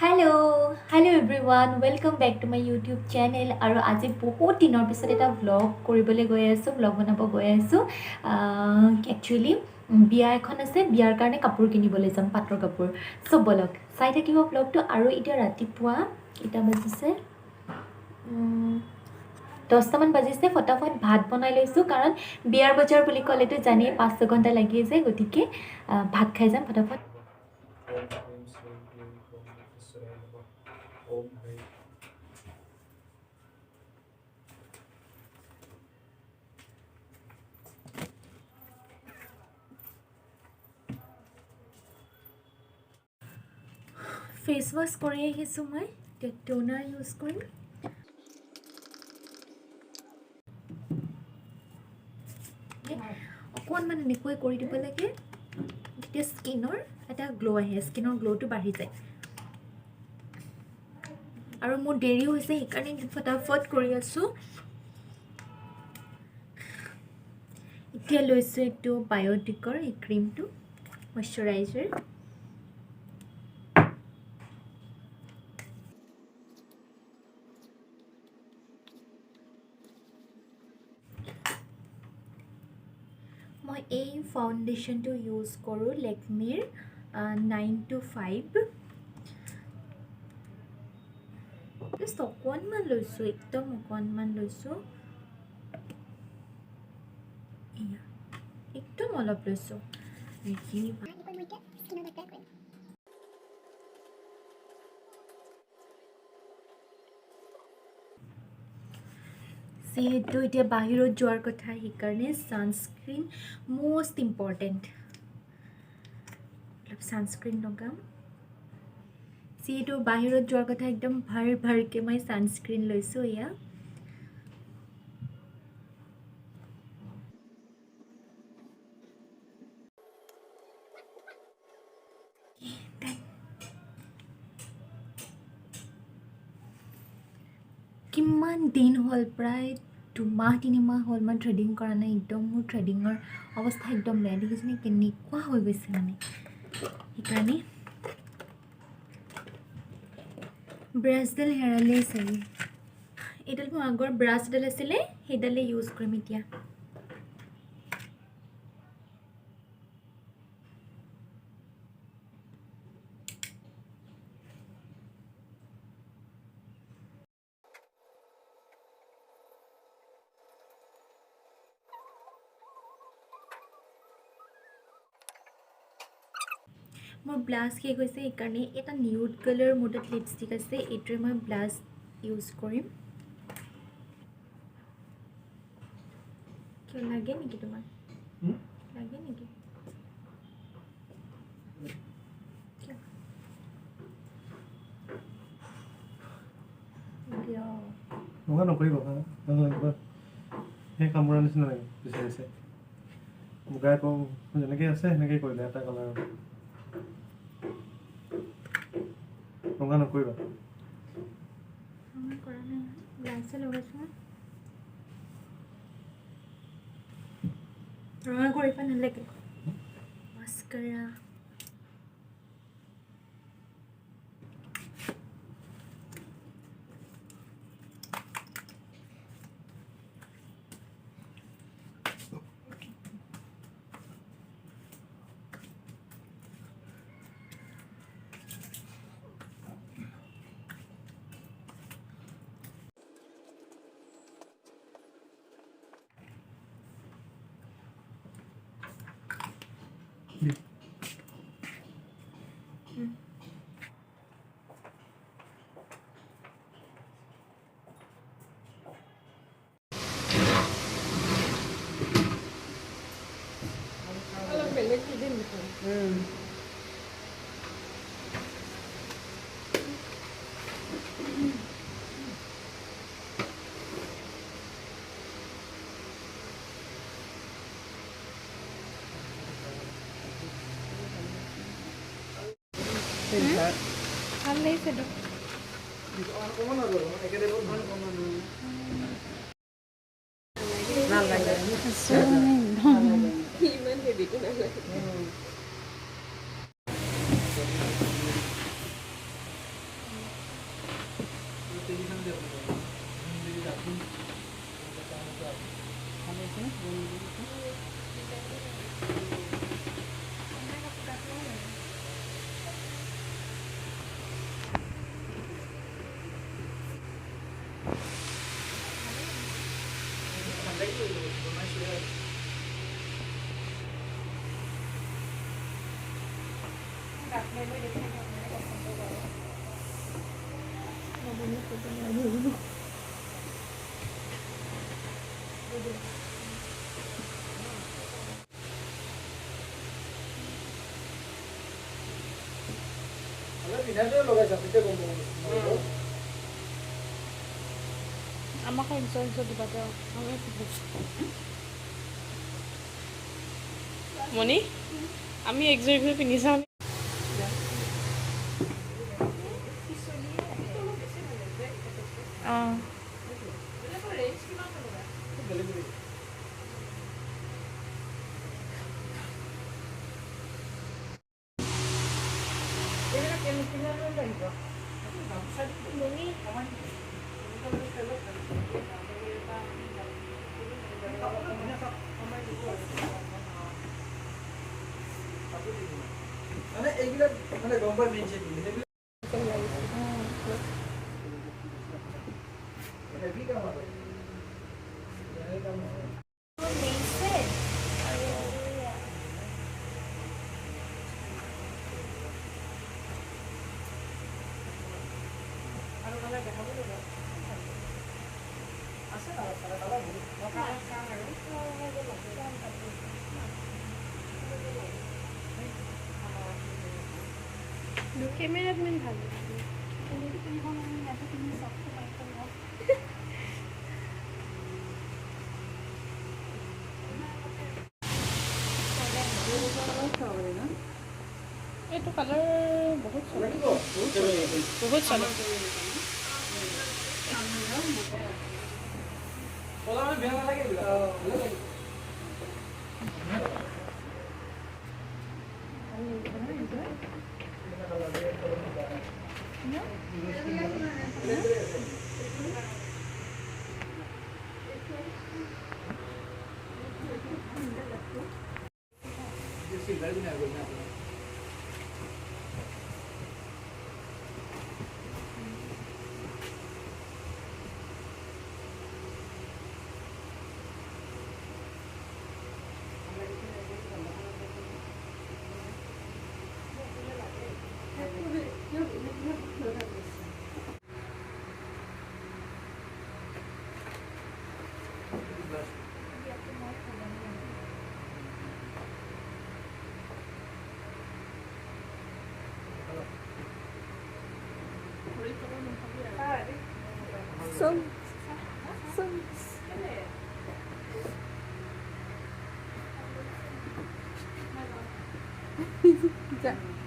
Hello, hello everyone, welcome back to my YouTube channel. আৰু আজি বহুত দিনৰ পিছত এটা ভ্লগ কৰিবলৈ গৈ আছোঁ, ভ্লগ বনাব গৈ আছোঁ। একচুৱেলি বিয়া এখন আছে, বিয়াৰ কাৰণে কাপোৰ কিনিবলৈ যাম, পাটৰ কাপোৰ। চ' ব'লক, চাই থাকিব ভ্লগটো। আৰু এতিয়া ৰাতিপুৱা কেইটা বাজিছে? 10টামান বাজিছে। ফটাফট ভাত বনাই লৈছোঁ, কাৰণ বিয়াৰ বজাৰ বুলি ক'লেতো জানেই 5-6 ঘণ্টা লাগিয়ে যায়। গতিকে ভাত খাই যাম ফটাফট। ওম হ্ৰীম শ্ৰীম ক্লীম ক্ৰৌম বিশ্বেশ্বৰায় নমঃ। ওম হ্ৰীম। ফেচ ৱাছ কৰি আহিছোঁ মই, এতিয়া টোনাৰ ইউজ কৰিম। অকণমান এনেকৈ কৰি দিব লাগে, তেতিয়া স্কিনৰ এটা গ্ল' আহে, স্কিনৰ গ্ল'টো বাঢ়ি যায়। আৰু মোৰ দেৰি হৈছে, সেইকাৰণে ফটাফট কৰি আছোঁ। এতিয়া লৈছোঁ এইটো বায়'টিকৰ এই ক্ৰীমটো, মইশ্চাৰাইজাৰ। মই এই ফাউণ্ডেশ্যনটো ইউজ কৰোঁ, লেকমিৰ 9 টু 5। জাষ্ট অকণমান লৈছোঁ, একদম অকণমান লৈছোঁ। এয়া একদম অলপ লৈছোঁ এইখিনি। মই এতিয়া স্কিনত এপ্লাই কৰিম। যিহেতু এতিয়া বাহিৰত যোৱাৰ কথা, সেইকাৰণে ছানস্ক্ৰীণ মষ্ট ইম্পৰ্টেণ্ট। অলপ ছানস্ক্ৰীণ লগাম। যিহেতু বাহিৰত যোৱাৰ কথা, একদম ভাৰ ভাৰকৈ মই ছানস্ক্ৰীণ লৈছোঁ। এয়া done. কিমান দিন হ'ল, প্ৰায় 2 মাহ 3 মাহ হ'ল মই থ্ৰেডিং কৰা নাই। একদম মোৰ থ্ৰেডিঙৰ অৱস্থা একদম বেয়া, দেখিছেনে কেনেকুৱা হৈ গৈছে মানে। সেইকাৰণে ব্ৰাছডাল হেৰালেই চাগে। এইডাল মোৰ আগৰ ব্ৰাছ এডাল আছিলে, সেইডালেই ইউজ কৰিম এতিয়া। মোৰ ব্লাছ শেষ হৈছে, সেইকাৰণে এটা নিউড কালাৰ মোৰ তাত লিপষ্টিক আছে, এইটোৰে মই ব্লাছ ইউজ কৰিম। কিয়, লাগে নেকি তোমাক? হুম? লাগে নেকি? কিয়? কিয়? এনেকুৱা নকৰিব, নহ'লে কিবা সেই কামোৰা নিচিনা লাগে পিছে পিছে। মুগাই কওঁ, যেনেকৈ আছে সেনেকেই কৰিলে এটা কালাৰ ৰঙা নকৰিবা। ৰঙা কৰা নাই, ব্লাছে লগাইছোঁ মই। ৰঙা কৰিব নালাগে। মাস্কাৰা। দি। অলপ বেলেগ ডিজাইন দেখোন। ভাল লাগিছে তো। ইমান হেভিটো নালাগে। আমাক ইঞ্চুৰেঞ্চ দিবা তেওঁ মণি আমি একযোৰ একযোৰ পিন্ধি চাওঁ। অঁ কেমেৰাত মেইন ভাল। এইটো কালাৰ বহুত চলে, বহুত চলে।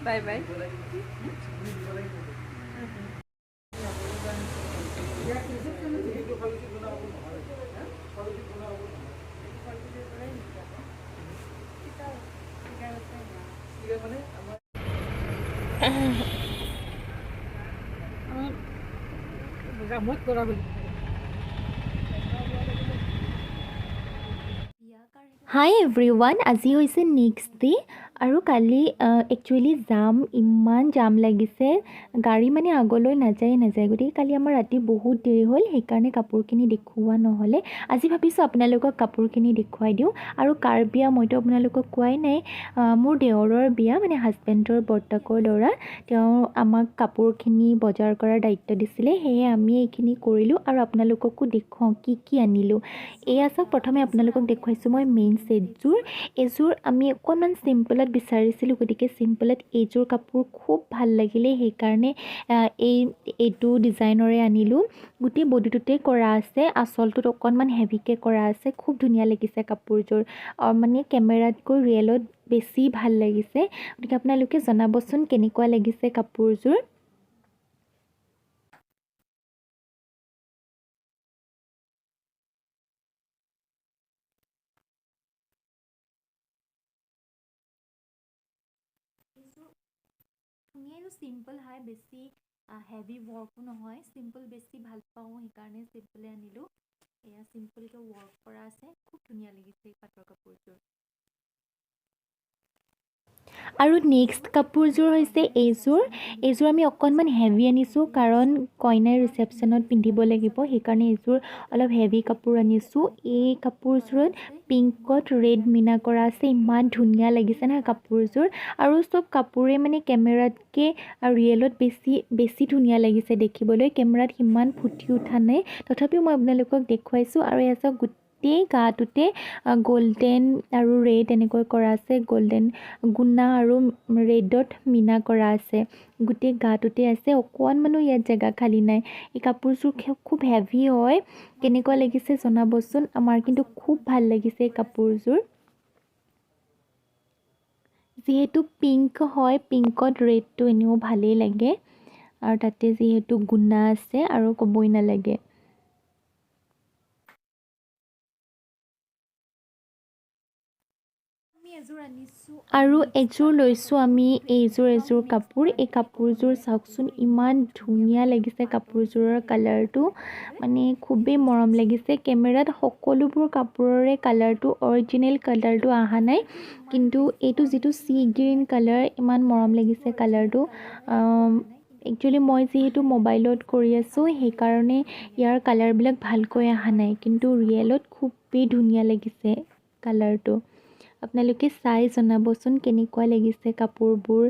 Bye bye. Hi everyone, আজি হৈছে নেক্সট ডে আৰু কালি একচুৱেলি জাম, ইমান জাম লাগিছে, গাড়ী মানে আগলৈ নাযায় নাযায়। গতিকে কালি আমাৰ ৰাতি বহুত দেৰি হ'ল, সেইকাৰণে কাপোৰখিনি দেখুওৱা নহ'লে। আজি ভাবিছোঁ আপোনালোকক কাপোৰখিনি দেখুৱাই দিওঁ। আৰু কাৰ বিয়া মইতো আপোনালোকক কোৱাই নাই। মোৰ দেওৰৰ বিয়া, মানে হাজবেণ্ডৰ বৰ্তাকৰ ল'ৰা, তেওঁ আমাক কাপোৰখিনি বজাৰ কৰাৰ দায়িত্ব দিছিলে, সেয়ে আমি এইখিনি কৰিলোঁ আৰু আপোনালোককো দেখুৱাওঁ কি কি আনিলোঁ। এয়া চাওক, প্ৰথমে আপোনালোকক দেখুৱাইছোঁ মই মেইন ছেটযোৰ। এইযোৰ আমি অকণমান চিম্পলত বিচাৰিছিলোঁ, গতিকে চিম্পলত এইযোৰ কাপোৰ খুব ভাল লাগিলে, সেইকাৰণে এইটো ডিজাইনৰে আনিলোঁ। গোটেই বডিটোতে কৰা আছে, আচলটোত অকণমান হেভিকৈ কৰা আছে, খুব ধুনীয়া লাগিছে কাপোৰযোৰ। মানে কেমেৰাতকৈ ৰিয়েলত বেছি ভাল লাগিছে। গতিকে আপোনালোকে জনাবচোন কেনেকুৱা লাগিছে কাপোৰযোৰ। ধুনীয়া আৰু চিম্পল হয়, বেছি হেভি ৱৰ্কো নহয়, চিম্পল বেছি ভাল পাওঁ, সেইকাৰণে চিম্পলে আনিলোঁ। এয়া চিম্পলকৈ ৱৰ্ক কৰা আছে, খুব ধুনীয়া লাগিছে এই পাটৰ কাপোৰযোৰ। আৰু নেক্সট কাপোৰযোৰ হৈছে এইযোৰ। এইযোৰ আমি অকণমান হেভি আনিছোঁ, কাৰণ কইনাই ৰিচেপশ্যনত পিন্ধিব লাগিব, সেইকাৰণে এইযোৰ অলপ হেভি কাপোৰ আনিছোঁ। এই কাপোৰযোৰত পিংকত ৰেড মীনা কৰা আছে, ইমান ধুনীয়া লাগিছে নহয় কাপোৰযোৰ। আৰু চব কাপোৰে মানে কেমেৰাতকৈ ৰিয়েলত বেছি বেছি ধুনীয়া লাগিছে দেখিবলৈ, কেমেৰাত সিমান ফুটি উঠা নাই, তথাপিও মই আপোনালোকক দেখুৱাইছোঁ। আৰু এয়া চাওক, গোটেই গাটোতে গল্ডেন আৰু ৰেড এনেকৈ কৰা আছে, গল্ডেন গুণা আৰু ৰেডত মীনা কৰা আছে, গোটেই গাটোতে আছে, অকণমানো ইয়াত জেগা খালী নাই। এই কাপোৰযোৰ খুব হেভি হয়, কেনেকুৱা লাগিছে জনাবচোন। আমাৰ কিন্তু খুব ভাল লাগিছে এই কাপোৰযোৰ, যিহেতু পিংক হয়, পিংকত ৰেডটো এনেও ভালেই লাগে, আৰু তাতে যিহেতু গুণা আছে আৰু ক'বই নালাগে। আৰু এযোৰ লৈছোঁ আমি এইযোৰ এযোৰ কাপোৰ। এই কাপোৰযোৰ চাওকচোন, ইমান ধুনীয়া লাগিছে কাপোৰযোৰৰ কালাৰটো, মানে খুবেই মৰম লাগিছে। কেমেৰাত সকলোবোৰ কাপোৰৰে কালাৰটো অৰিজিনেল কালাৰটো অহা নাই, কিন্তু এইটো যিটো চি গ্ৰীণ কালাৰ, ইমান মৰম লাগিছে কালাৰটো। একচুৱেলি মই যিহেতু মোবাইলত কৰি আছোঁ, সেইকাৰণে ইয়াৰ কালাৰবিলাক ভালকৈ অহা নাই, কিন্তু ৰিয়েলত খুবেই ধুনীয়া লাগিছে কালাৰটো। আপোনালোকে চাই জনাবচোন কেনেকুৱা লাগিছে কাপোৰবোৰ,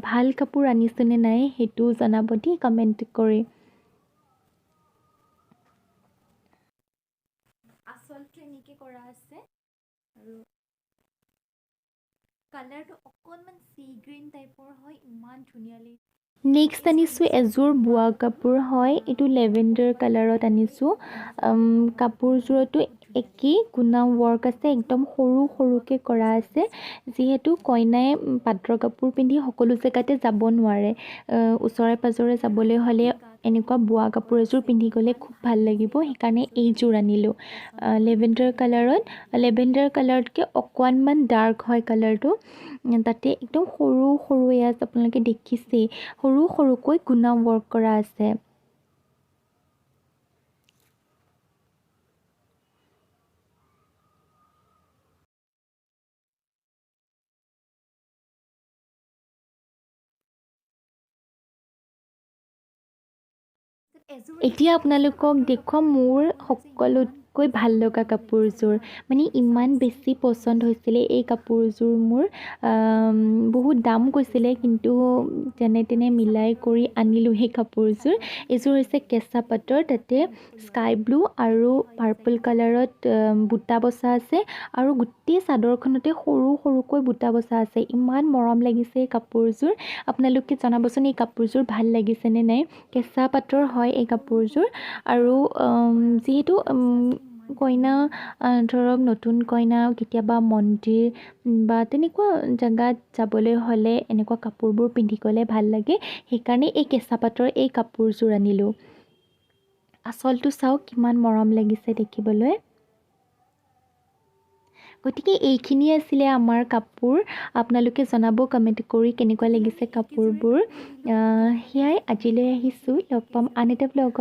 ভাল কাপোৰ আনিছোঁনে নাই সেইটো জনাব দেই কমেণ্ট কৰি। আচলটো এনেকৈ কৰা আছে আৰু কালাৰটো অকণমান চি গ্ৰীণ টাইপৰ হয়, ইমান ধুনীয়া লাগিছে। নেক্সট আনিছোঁ এযোৰ বোৱা কাপোৰ হয়, এইটো লেভেণ্ডাৰ কালাৰত আনিছোঁ। কাপোৰযোৰতো একেই গুণা ৱৰ্ক আছে, একদম সৰু সৰুকৈ কৰা আছে। যিহেতু কইনাই পাটৰ কাপোৰ পিন্ধি সকলো জেগাতে যাব নোৱাৰে, ওচৰে পাঁজৰে যাবলৈ হ'লে এনেকুৱা বোৱা কাপোৰ এযোৰ পিন্ধি গ'লে খুব ভাল লাগিব, সেইকাৰণে এইযোৰ আনিলোঁ লেভেণ্ডাৰ কালাৰত। লেভেণ্ডাৰ কালাৰতকৈ অকণমান ডাৰ্ক হয় কালাৰটো, তাতে একদম সৰু সৰু ইয়াত আপোনালোকে দেখিছেই সৰু সৰুকৈ গুণা ৱৰ্ক কৰা আছে। এতিয়া আপোনালোকক দেখুৱাম মোৰ সকলোতকৈ ভাল লগা কাপোৰযোৰ, মানে ইমান বেছি পচন্দ হৈছিলে এই কাপোৰযোৰ মোৰ। বহুত দাম কৈছিলে, কিন্তু যেনে তেনে মিলাই কৰি আনিলোঁ সেই কাপোৰযোৰ। এইযোৰ হৈছে কেঁচা পাটৰ, তাতে স্কাই ব্লু আৰু পাৰ্পল কালাৰত বুটা বচা আছে, আৰু গোটেই চাদৰখনতে সৰু সৰুকৈ বুটা বচা আছে। ইমান মৰম লাগিছে এই কাপোৰযোৰ। আপোনালোকে জনাবচোন এই কাপোৰযোৰ ভাল লাগিছেনে নাই। কেঁচা পাটৰ হয় এই কাপোৰযোৰ, আৰু যিহেতু কইনা ধৰক নতুন কইনা কেতিয়াবা মন্দিৰ বা তেনেকুৱা জেগাত যাবলৈ হ'লে এনেকুৱা কাপোৰবোৰ পিন্ধি গ'লে ভাল লাগে, সেইকাৰণে এই কেঁচা পাটৰ এই কাপোৰযোৰ আনিলোঁ। আচলটো চাওক কিমান মৰম লাগিছে দেখিবলৈ। গতিকে এইখিনিয়ে আছিলে আমাৰ কাপোৰ। আপোনালোকে জনাব কমেণ্ট কৰি কেনেকুৱা লাগিছে কাপোৰবোৰ। সেয়াই আজিলৈ আহিছোঁ, লগ পাম আন এটা ব্লগত।